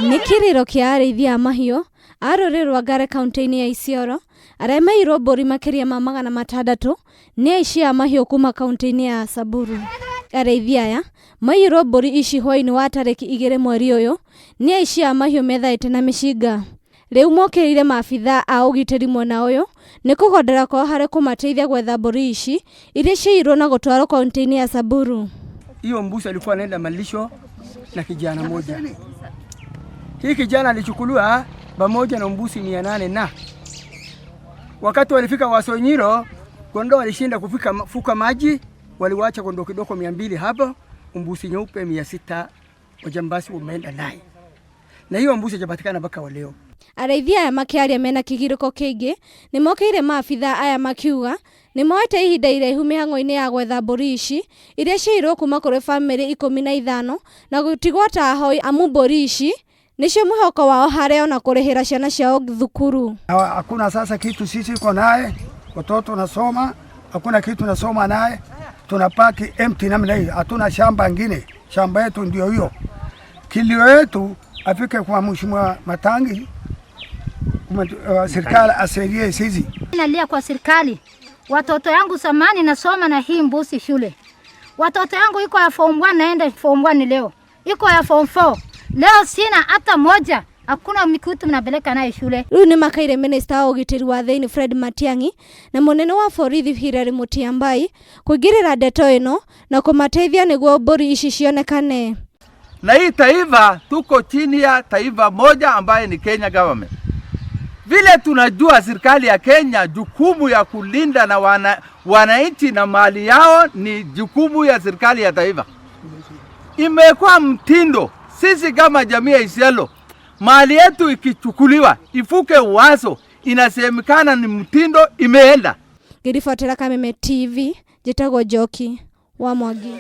Nĩ kĩrĩro kĩa arĩithi a mahiũ a rũrĩrĩ rwa Ngare kaunti-inĩ ya Isiolo arĩa maiyirwo mbũri makĩria ma 600 nĩ aici a mahiũ kuma kaunti-inĩ ya Samburu. Arĩithi aya maiyirwo mbũri ici hwaĩ-inĩ wa tarĩki 2 mweri ũyũ nĩ aici a mahiũ methaĩte na mĩcinga. Rĩu mokĩrĩire maabithaa a ũgitĩri mwena ũyũ nĩ kũgondera kwao harĩ kũmateithia gwetha mbũri ici iria ciaiyirwo na gũtwarwo kaunti-inĩ ya Samburu. Hiyo mbuzi alikuwa anaenda malisho na kijana moja. Hii kijana alichukuliwa pamoja na mbuzi 800 na wakati walifika Wasonyiro, kondoo walishinda kufika fuka maji, waliwacha kondoo kidogo 200 hapo, mbuzi nyeupe 600 wajambazi wameenda naye, na hiyo mbuzi hajapatikana mpaka wa leo. Arĩithi aya makĩaria mena kĩgirĩko kĩingĩ nĩ mokĩire maabithaa aya makiuga nĩ moete ihinda iraihu mĩhang'o-inĩ ya gwetha mbũri ici iria ciaiyirwo kuma kũrĩ bamĩrĩ 15 na gũtigwo ta ahoi amu mbũri ici nĩcio mwĩhoko wao harĩ ona kũrĩhĩra ciana ciao thukuru. Hakuna sasa kitu sisi iko naye, watoto nasoma, hakuna kitu nasoma naye, tunapaki empty namna hii, hatuna shamba ngine, shamba yetu ndio hiyo. Kilio yetu afike kwa Mheshimiwa Matangi, serikali asaidie sisi. Nalia kwa serikali, watoto yangu samani nasoma na hii mbuzi shule. Watoto yangu iko ya form 1 naenda form 1 leo, iko ya form 4 leo, sina hata moja. Hakuna mikutu mnapeleka naye shule. Rĩu nĩ makaire minista wa ũgitĩri wa thĩinĩ Fred Matiang'i na mũnene wa borithi Hilary Mutyambai kũingĩrĩra ndeto ĩno na kũmateithia nĩguo mbũri ici cionekane. Na hii taifa tuko chini ya taifa moja ambaye ni Kenya government. Vile tunajua serikali ya Kenya jukumu ya kulinda na wananchi na mali yao ni jukumu ya serikali ya taifa. Imekuwa mtindo sisi kama jamii ya Isiolo, mali yetu ikichukuliwa ifuke waso, inasemekana ni mtindo imeenda. Ngĩribotera Kameme TV, njĩtagwo Njoki wa Mwangi.